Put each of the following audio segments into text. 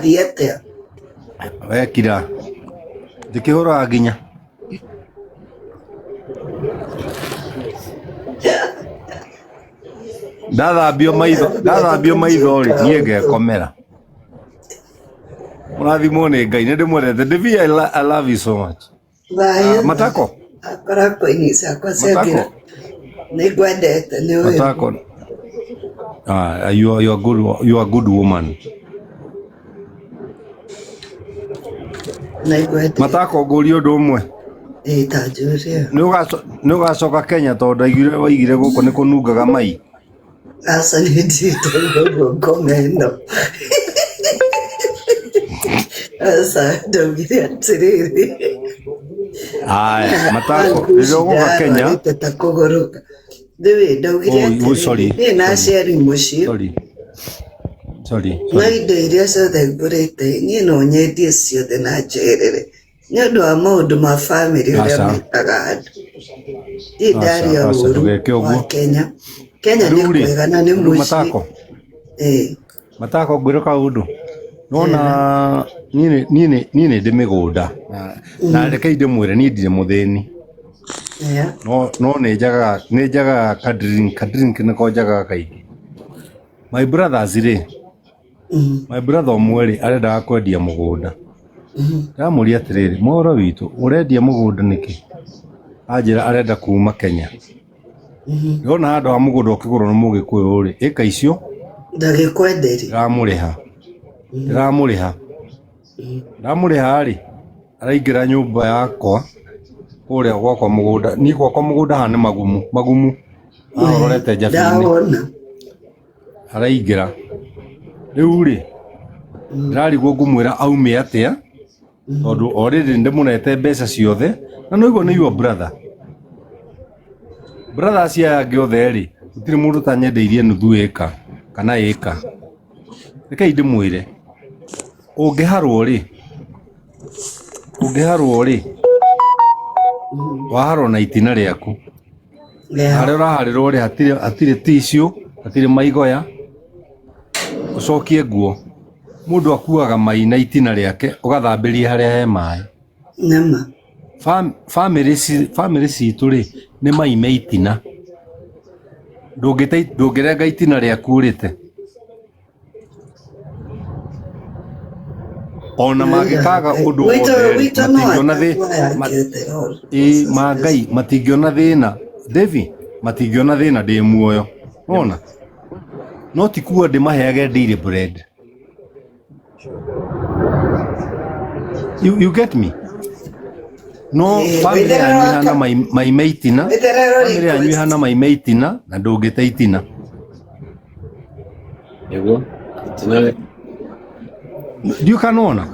Kũrathiĩ atĩa? Wekira ndĩkĩhũraga nginya. Ndathambio maitho, ndathambio maitho rĩ, niĩ ngekomera. Mũrathimwo nĩ Ngai, nĩ ndĩmwendete. Devi, I love you so much. Thayũ. Ah, Matako. Akoragwo ini ciakwa ciathira. Matako. Nĩ ngwendete nĩ ũyũ. Matako. Ah, you are good woman. Nĩ ngwendete. Matako ngũrie ũndũ ũmwe. Ĩĩ ta njũria. Nĩ ũgacoka Kenya tondũ ndaiguire waigire gũkũ nĩ kũnungaga mai. Aca nĩ ndirĩte ũguo ngoma ĩno. Aca ndaugire atĩrĩrĩ. Aya, Matako, rĩrĩa ũgoka Kenya. Ndarwarĩte ta kũgũrũka. Rĩu ndaugire Oh, oh, atĩrĩrĩ, sorry. niĩ na aciari mũciĩ Sorry. Sorry. no Sorry. indo iria ciothe ngũrĩte niĩ no nyendie ciothe na njerere nĩ ũndũ wa maũndũ ma bamĩrĩ ũrĩa Aca. mekaga andũ. Niĩ Aca, ndaria aca, ũru ndũgeke wa ũguo. Kenya. Kenya nĩ Rĩu rĩ, kwega na nĩ rĩu mũciĩ. Matako. Ĩĩ. Matako ngwĩre kaũndũ. Nona niĩ nĩ ndĩ mĩgũnda na rekei ndĩmwĩre niĩ ndirĩ mũthĩni. Yeah. No nĩ njagaga ka drink, ka drink nĩko njagaga kaingĩ. My brothers rĩ, my brother ũmwe rĩ arendaga kwendia mũgũnda. Ndamũria atĩrĩrĩ, mwaũra witũ ũrendia mũgũnda nĩkĩ? Anjĩra arenda kuma Kenya. Ndĩrona handũ ha mũgũnda ũkĩgũrwo nĩ mũgĩkũyũ rĩ, ĩka icio Ndagĩkwenderia. ndĩramũrĩha. Ndĩramũrĩha. Ndamũrĩha rĩ, araingĩra nyũmba yakwa kũrĩa gwakwa mũgũnda. Niĩ gwakwa mũgũnda haha nĩ magumu, magumu. Haha ũrorete njabĩ-inĩ. Ndawona. Araingĩra. Rĩu rĩ, ndĩrarigwo ngũmwĩra aume atĩa tondũ already ndĩmũnete mbeca ciothe na nĩ ũguo nĩ your brother. Brother acio aya angĩ othe rĩ, gũtirĩ mũndũ ũtanyendeirie nuthu ĩka kana ĩka. Rekei ndĩmwĩre, ũngĩharwo rĩ, ũngĩharwo rĩ, waharwo na itina rĩaku. Harĩa ũraharĩrwo rĩ, hatirĩ tissue, hatirĩ maigoya, ũcokie nguo. Mũndũ akuaga mai na itina rĩake ũgathambĩria harĩa he maĩ. Nĩma. Bamĩrĩ citũ rĩ, nĩ mai me itina. Ndũngĩrenga itina rĩaku ũrĩte. Ona mangĩkaga ũndũ Gwitũ wothe rĩ, gwitũ no matingĩona thĩ atakuoya ma- kĩoterol. ĩ ma Ngai matingĩona thĩna Devi matingĩona thĩna ndĩ muoyo wona no ti kuo ndĩmaheage daily bread you get me no Eh, family wĩtherero yanyu wa ihana maime itina Wĩtherero family yanyu request. ihana maime itina na ndũngĩte itina Nĩguo. Itina ndiũ kana ona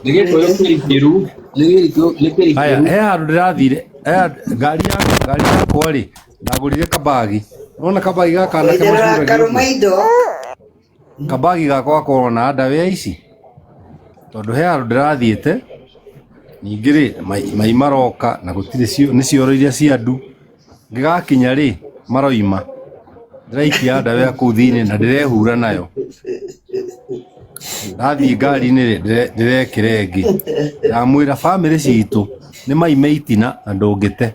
nĩ gĩkũyũ kĩrikĩru. Nĩ gĩkũyũ nĩ haya kĩrikĩru. he handũ ndĩrathire he handũ- ngari yakwa ngari yakwa rĩ ndagũrire kabagi nona kabagi gaka anake Wĩtherero wa macuragia ũguo karũma indo. kabagi gakwa gakorwo na ndawea ici tondũ he handũ ndĩrathiĩte ningĩ rĩ mai maroka na gũtirĩ nĩ cioro iria cia ndu ngĩgakinya rĩ maroima ndĩraikia ndawea kũu thĩinĩ na ndĩrehura nayo ndathiĩ ngari-inĩ rĩ ndĩrekĩra ĩngĩ ndamwĩra bamĩrĩ citũ nĩ maime itina na ndũngĩte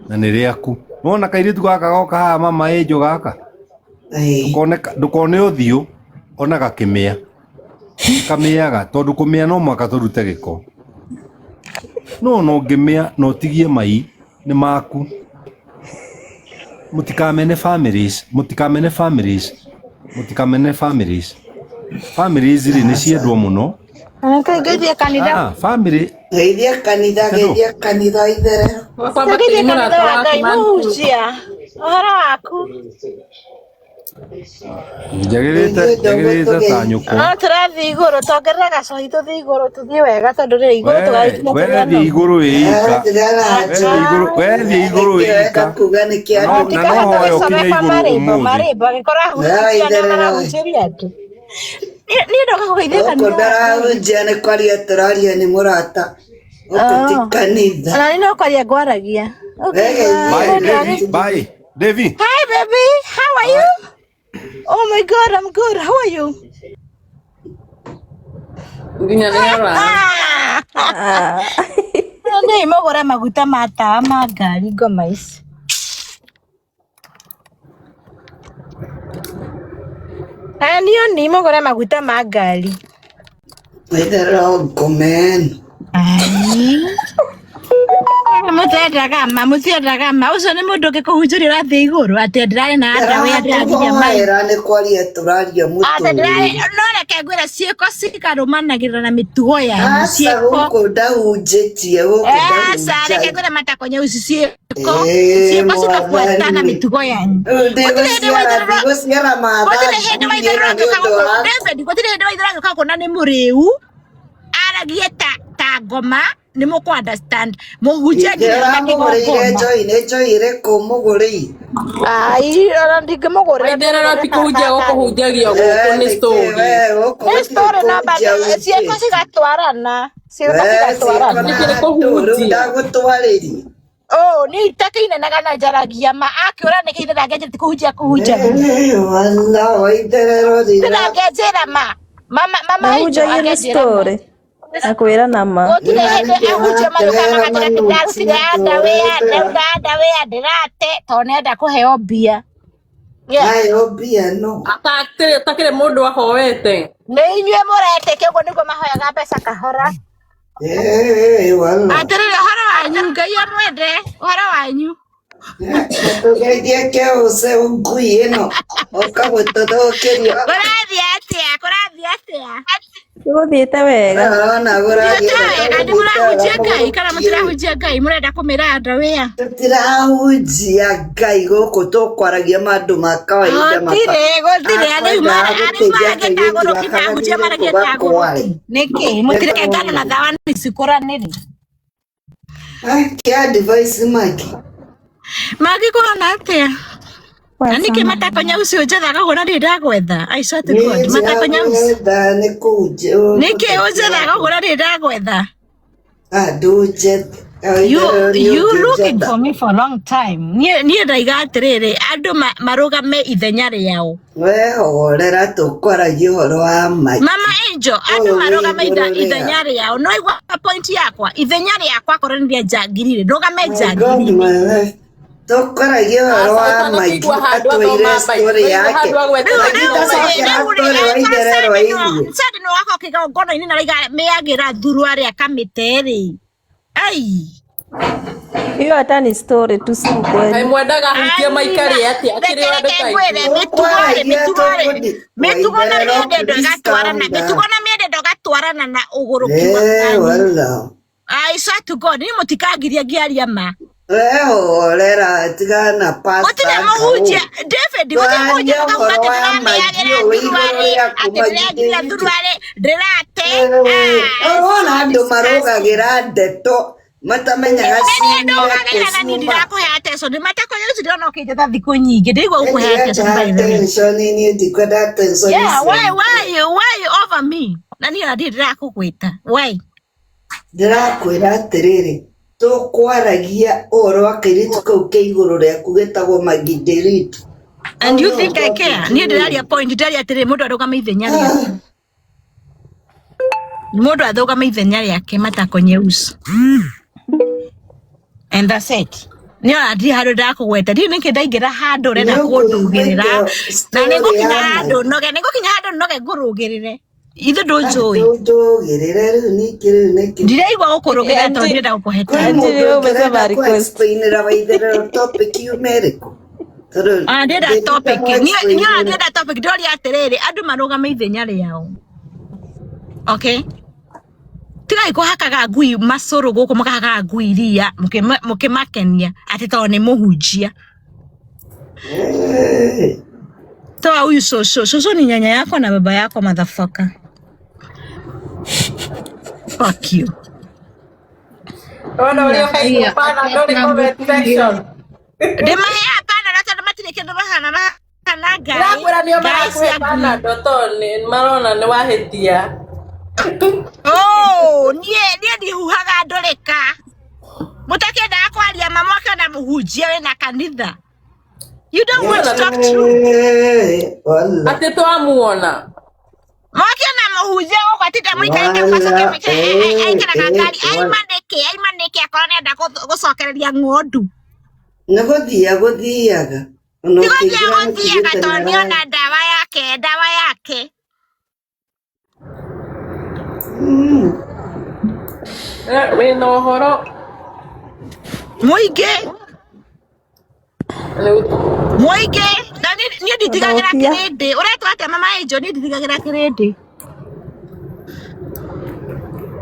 na nĩ rĩaku nona kairĩtu gaka goka haha mama ĩnjũ gaka Ĩĩ. Ndũkone ũthiũ ona gakĩmĩa kamĩaga tondũ kũmĩa no mũhaka tũrute gĩko no ona ũngĩmĩa na ũtigie mai nĩ maku mũtikamene families mũtikamene families mũtikamene families families rĩ nĩ ciendwo mũno Ngeithie kanitha. ah, family Geithia kanitha, Hello. geithia kanitha itherero. Wakwamba Ngeithie tĩ kanitha mũrata wa waku Ngai man mũhunjia. Ũhoro waku? njagĩrĩte Ithuĩ njagĩrĩte ta ndũgũtũgeithia. nyũkwa No tũrathiĩ igũrũ, tongerera gacohi tũthiĩ igũrũ tũthiĩ wega tondũ rĩ igũrũ we tũgagĩkinya we tũrĩ thiĩ anogu. igũrũ wĩika we thiĩ igũrũ we thiĩ igũrũ Ũrenda wĩika kuga nĩ kĩa na no andũ na no Tikahe hoya tũgĩcome ũkinye kwa igũrũ marĩmbo ũmũthĩ marĩmbo angĩkorwo Wewe ahunjia nĩ itherero we. marahunjĩria andũ. Niĩ ndoka kũgeithia Gũkũ kanitha wa Ngai. ndarahunjia nĩ kwaria tũraria nĩ mũrata. Gũkũ ti Oh. kanitha. Ona niĩ no kwaria ngwaragia. We Okay, geithia bye bye. andũ. Devi bye Devi Hi baby, how are you? Oh my God, I'm good. How are you? Nginya nĩ hora. Ah. Nĩ mũgũre maguta ma tawa ma ngari ngoma ici. Niĩ ni mũgũre maguta ma ngari. Waitherero ngoma ĩno. Ai. Mũtendaga ma, mũtiendaga ma. Ũcio nĩ mũndũ ũngĩkũhunjĩria ũrathiĩ igũrũ atĩ ndĩrarĩ na andawĩa ndĩraginya mai. Tũrahoera nĩ kwaria tũraria Atĩ ndĩrarĩ mũtũrĩre. no reke ngwĩre ciĩko cikarũmanagĩrĩra na mĩtugo yanyu Aca ciĩko. gũkũ ndahunjĩtie gũkũ Aca reke ndahunjagia. ngwĩre matakonya uci ciĩko Ĩĩ ciĩko cikabuata na mwathani. mĩtugo yanyu. Rĩu Gũtirĩ hĩndĩ ndigũciara waitherero ndigũciara gũtirĩ hĩndĩ matha ngui waitherero ĩno nĩ angĩũka ũndũ gũkũ waku. David gũtirĩ hĩndĩ waitherero angĩũka gũkũ na nĩ mũrĩu aragie ta ta ngoma nĩ mũkũ understand mũhunjia nginya na Ndĩramũgũrĩire kĩgongona. njohi nĩ njohi ĩrĩkũ mũgũrĩire? Ai ona ndingĩmũgũrĩra Waitherero ndĩmũgũrĩre ti kũhunjia gũkũhunjagio gũkũ Eh, nĩ nĩkĩ story. we gũkũ Nĩ gũtirĩ story no but kũhunjia ciĩko hunjĩtie. cigatwarana ciĩko We ciĩko cigatwarana. na Nĩkĩrĩ andũ rĩu kũhunjia? ndagũtwarĩria. Oh, ni itakĩinenaga na njaragia ma akĩũra nĩkĩ ithe ndangĩanjĩra ti kũhunjia kũhunjagia. Eh, walla waitherero rĩra Ndangĩanjĩra ma mama mama Angel Mahunjagia nĩ angĩanjĩra ma. story na kwĩrana ma. Gũtirĩ nĩma hĩndĩ nĩkĩ ahunjia marũgama ũraterera gatagatĩ manutĩ ndarutire andawĩa mũtũrĩre ndauga andawĩa ndĩrate tondũ nĩenda kũheo mbia. Yeah. nayo mbia no. Atakĩrĩ mũndũ ahoete. Nĩ inyuĩ mũretĩkia ũguo nĩguo mahoyaga mbeca kahora. Eh, walla. Atĩrĩrĩ ũhoro wanyu Ngai amwende ũhoro wanyu. Ndũgeithie kĩũce ngui ĩno ũka gũtũthũkĩria. Kũrathiĩ atĩa? Kũrathiĩ atĩa? Gũthiĩte wega. Ũrona Thiĩte gũrathiĩ wega nĩ wega mũrahunjia Ngai kana mũgũrũki ũyũ. mũtirahunjia Ngai mũrenda kũmĩra andawĩa? Tũtirahunjia Ngai gũkũ tũkwaragia maũndũ ma kawaida mata Gũtirĩ gũtirĩ arĩu akwendaga arĩu gũteithia maragia kairĩtu tagũrũki gaka mahunjia gathire maragia kũgakware. tagũrũki nĩkĩ mũtireke ngano na thawani cikũranĩre Kĩa advice Maki. mangĩkũrana atĩa na nĩkĩ Wacama. matakonya ũcio njethaga ũguo na ndirĩ ndagwetha I swear to Niĩ God matakonya ũcio ndĩragwetha nĩ kũhunjia nĩkĩ ũgũteithia ũnjethaga ũguo na ndirĩ ndagwetha ndũnjethe you waitherero niĩ you looking ũngĩnjetha. for me for a long time niĩ niĩ ndaiga atĩrĩrĩ andũ marũgame ithenya rĩao We horera tũkwaragia ũhoro wa Maki. Mama Angel andũ Ũyũ wĩ marũgame igũrũ rĩa. ithenya rĩao no igua point yakwa ithenya rĩakwa akorwo nĩ rĩa njangiri-rĩ ndũgame My God, njangiri-inĩ my life. Tũkwaragia ũhoro Aca wa Maki ũtanakĩigua handũ atwĩire athoma story Bible. Ndũraigua yake. handũ agwetete rĩu Maki rĩu nginya tacokera rĩu story waitherero aigue. Sadi nĩ wakorwo kĩgongona-inĩ na raiga mĩagĩra thuruarĩ akamĩte rĩ ai Hiyo hata ni story tu, si Kaĩ ukweli. mwendaga ahutie ai maikari atĩa reke akĩrĩ andũ reke ta ngwĩre ithuĩ? mĩtugo rĩ Tũkwaragia mĩtugo rĩ tũgũthi mĩtugo na waitherero mĩendendo please ĩgatwarana calm mĩtugo down. na mĩendendo ĩgatwarana na ũgũrũki wa Eh, wanyu walla. I swear to God niĩ mũtikangiria ngĩaria ma We horera tigana na gũtirĩ pastor mũhunjia Ngau. David gũtirĩ mũhunjia Twaria ũkauga ũhoro atĩ wa Maki ndĩramĩagĩra ũyũ wĩ igũrũ thuruarĩ rĩaku atĩ Maki ndĩragĩra Ndiritu. thuruarĩ ndĩrate ah Ũrona so andũ disgusting marũgagĩra ndeto matamenyaga nĩ niĩ ciumire kũ ndũgagĩra na niĩ ciuma. ndirakũhe attention matakonya ũcio ndĩrona ũkĩnjetha thikũ nyingĩ ndĩraigua gũkũhe attention Ndirendaga by the way attention niĩ ndikwenda attention yeah why ciaku. why over me na niĩ ona ndirĩ ndĩrakũgwĩta why Ndĩrakwĩra atĩrĩrĩ tũkwaragia ũhoro wa kairĩtu kau ke igũrũ rĩaku getagwo Maggie Ndiritu. and Hau you nĩho think I topic care niĩ ndĩraria ĩrĩ. point ndĩraria atĩrĩrĩ mũndũ arũgame ithenya rĩake mũndũ athũgame ithenya rĩake matako nyeusi and that's it nĩ ona ndirĩ handũ ndakũgweta ndiũ nĩkĩ ndaingĩra handũ Nĩ ũrenda ũkũigua kũndũgĩrĩra na nĩ story ngũkinya ya handũ Maggie. noge nĩ ngũkinya handũ noge ngũrũgĩrĩre ithe ndũnjũĩ Ndũndũgĩrĩre rĩu ningĩ rĩu nĩkĩ ndiraigua gũkũrũgĩrĩra tondũ Anti, ndirenda gũkũhe kwĩ time anti mũndũ rĩu umesema ũngĩrenda request. kũ-explainĩra waitherero topic yuma ĩrĩkũ tondũ ona ndĩrenda topic ndĩngĩenda niĩ ona mũexplainĩre ndĩrenda topic ndoria atĩrĩrĩ andũ marũgame ithenya rĩao okay tigai kũhakaga ngui macũrũ gũkũ mũkahakaga ngui iria mũkĩmakenia atĩ tondũ nĩ mũhunjia Eh, toa huyu shosho shosho ni nyanya yako na baba yako motherfucker fuck you Wona ũrĩa ũheirwo Haya, Panadol nĩ comment section. ndĩmaheaga Panadol tondũ matirĩ kĩndũ mahana mahana ngai Ndĩrakwĩra nĩo ngai marakũhe cia ngui Panadol tondũ nĩ marona nĩ wahĩtia. Oh, niĩ niĩ ndihuhaga ndũrĩka mũtakĩendaga kwaria ma mwakĩona mũhunjia wĩna kanitha you don't want to talk truth eh, walla Atĩ twamuona. mwakiona mũhunjia gũkũ atinda mũikarĩte mũgacokia Wala, mĩke eh, aikaraga eh, ngari wala. aima nĩkĩ aima nĩkĩ akorwo nĩenda gũcokereria ng'ondu. Nĩ gũthia gũthiaga. Ona Ti gũthia ũkĩingĩra gũthiaga mũtigĩte tondũ nĩ nĩona ara. ndawa yake ndawa yake. Wĩna ũhoro Mũingĩ rĩu mũingĩ na niĩ nditigagĩra Gũthũkia. kĩrĩndĩ. Ũretwo atĩa mama Angel? Niĩ nditigagĩra kĩrĩndĩ.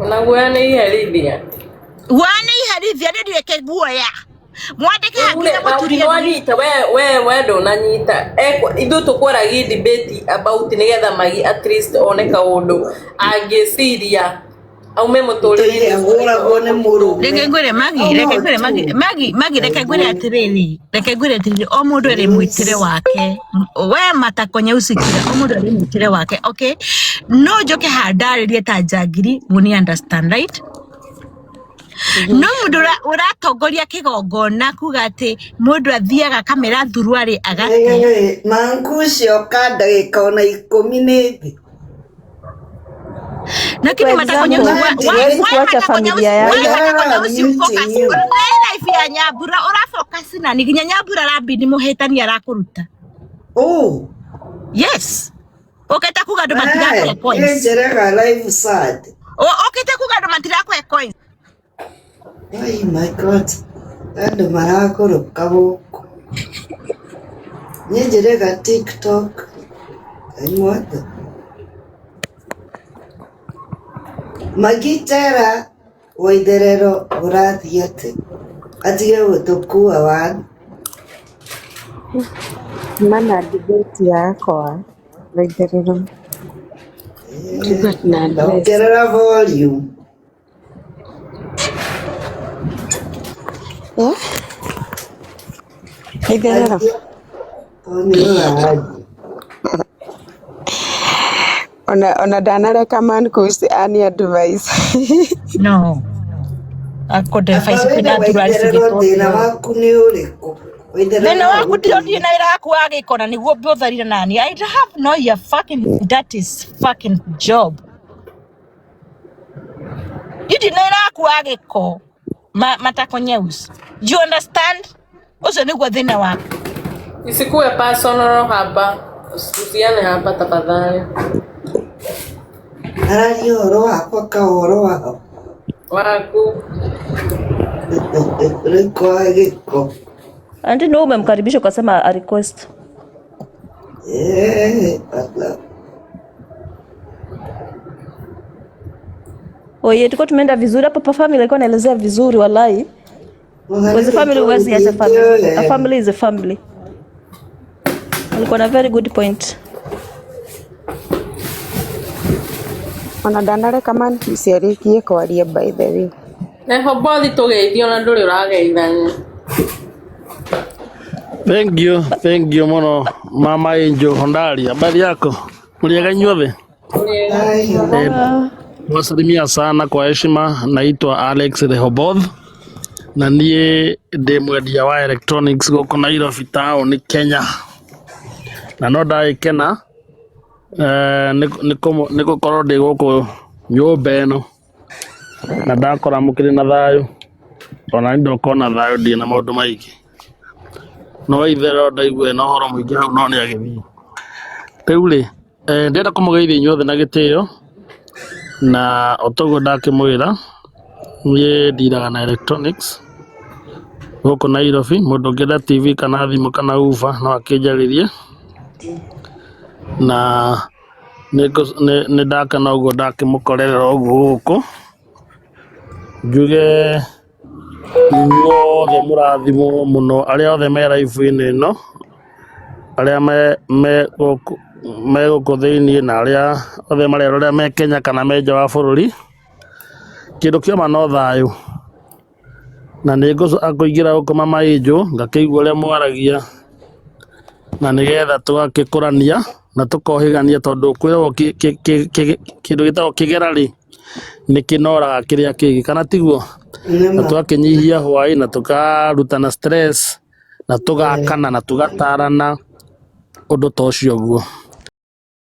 ona guoya nĩ iherithia. Guoya nĩ iherithia niĩ ndirĩ kĩguoya. Mwandĩke Rĩu hakiri rĩ mũturie ndu. nĩwanyita we we we ndũnanyita ithuĩ tũkwaragia debate about nĩgetha magi at least one kaũndũ angĩciria aume Tũire mũtũrĩre-inĩ ũcio ahũragwo nĩ mũrũme. Reke ngwĩre Magi, Hau reke no ngwĩre tu. Magi, Magi, Magi, reke ngwĩre atĩrĩrĩ, reke ngwĩre atĩrĩrĩ, o mũndũ arĩ mwĩtĩre wake. We matakonya usikira, o mũndũ arĩ mwĩtĩre wake, okay? No njoke handarĩrie ta njangiri, mũni understand, right? No mũndũ ũratongoria kĩgongona kuga atĩ mũndũ athiaga kamera thuruarĩ agate. Mangu ũcio ka ndagĩka ona ikũmi nĩ thĩ. Lakini Kwa matakonya example, usi why Imagine huwezi why kuacha matakonya familia usi why yako. matakonya waikaraga usi focus muting ĩyo. nĩ life ya Nyambura ũra focus na nĩ nginya Nyambura arambindi mũhĩtani arakũruta. Oh, Yes. Ũkĩte kuga andũ matirakũhe coins. njerega live sad. Ũkĩte kuga andũ matirakũhe coins. Oh my God. Andũ maragũrũka gũkũ. Niĩ njĩrĩga TikTok. Ngai mwathe. Magitera Waitherero ũrathiĩ atĩ atige gũtũkua wani. Mana debate yakwa Waitherero Gilbert na Grace. Ongerera volume. Eh? Waitherero Aria tondũ nĩ ũraria. ona ndanareka man kusi ani advice. No. Akũndĩ Amba advice wĩre kwĩna thuruarĩ Waitherero cigĩtwo thĩna atĩrĩrĩ. waku nĩ ũrĩkũ. Waitherero Thĩna waku agũteithie. ndirotire na wĩra waku wa gĩko na nĩguo mbũtharire nani. I have no your fucking that is fucking job. Ndiri na wĩra waku wa gĩko. Matako nyeus. Do you understand? Ũcio nĩguo thĩna waku. Isikuwe personal hapa, usiane hapa tafadhali. Araria ũhoro wakwa ka ũhoro wao. Waku Ũrĩkũ wa gĩko. Aunty ndio umemkaribisha ukasema a request. Eh, Allah. Oye, tulikuwa tumeenda vizuri hapa pa family alikuwa anaelezea vizuri wallahi. Because family huwezi acha family. A family is a family. Alikuwa na very good point. Ona ndanareka man kusi arĩkie kwaria by the way. Rehobothi tũgeithio na ndũrĩ ũrageithania. Thank you muno Mama Angel Hondari. Habari yako? Mliega inyuothe? Ũrĩega. Wasalimia sana kwa heshima. Naitwa Alex Rehoboth na niĩ ndĩ mwendia wa electronics gũkũ Nairobi town Kenya, na no ndagĩkena nĩ gũkorwo ndĩ gũkũ nyũmba ĩno na ndakora mũkĩrĩ na thayũ, ona niĩ ndoka na thayũ ndirĩ na maũndũ maingĩ, no itherero ndaigua na ũhoro mũingĩ hau no nĩ agĩthiĩ. Rĩu rĩ, ndĩrenda kũmũgeithia inyuothe na gĩtĩo, na o toguo ndakĩmwĩra, niĩ ndiraga na electronics gũkũ Nairobi. Mũndũ ũngĩenda TV kana thimũ kana uba no akĩnjarĩrie, na nĩ ndakena ũguo ndakĩmũkorerera ũguo gũkũ, njuge inyuothe mũrathimwo mũno, arĩa othe me live-inĩ ĩno, arĩa me gũkũ thĩiniĩ na arĩa othe marerorera me Kenya kana me nja wa bũrũri. Kĩndũ kĩoma no thayũ, na nĩ ngũingĩra gũkũ Mama Angel ngakĩigua ũrĩa mwaragia, na nĩgetha tũgakĩkũrania na tũkohĩgania, tondũ kwĩragwo kĩndũ gĩtagwo kĩgera rĩ nĩ kĩnoraga kĩrĩa kĩngĩ, kana tiguo? Na Nĩma. tũgakĩnyihia hwaĩ na tũkarutana stress na tũgakana na tũgatarana ũndũ ta ũcio ũguo.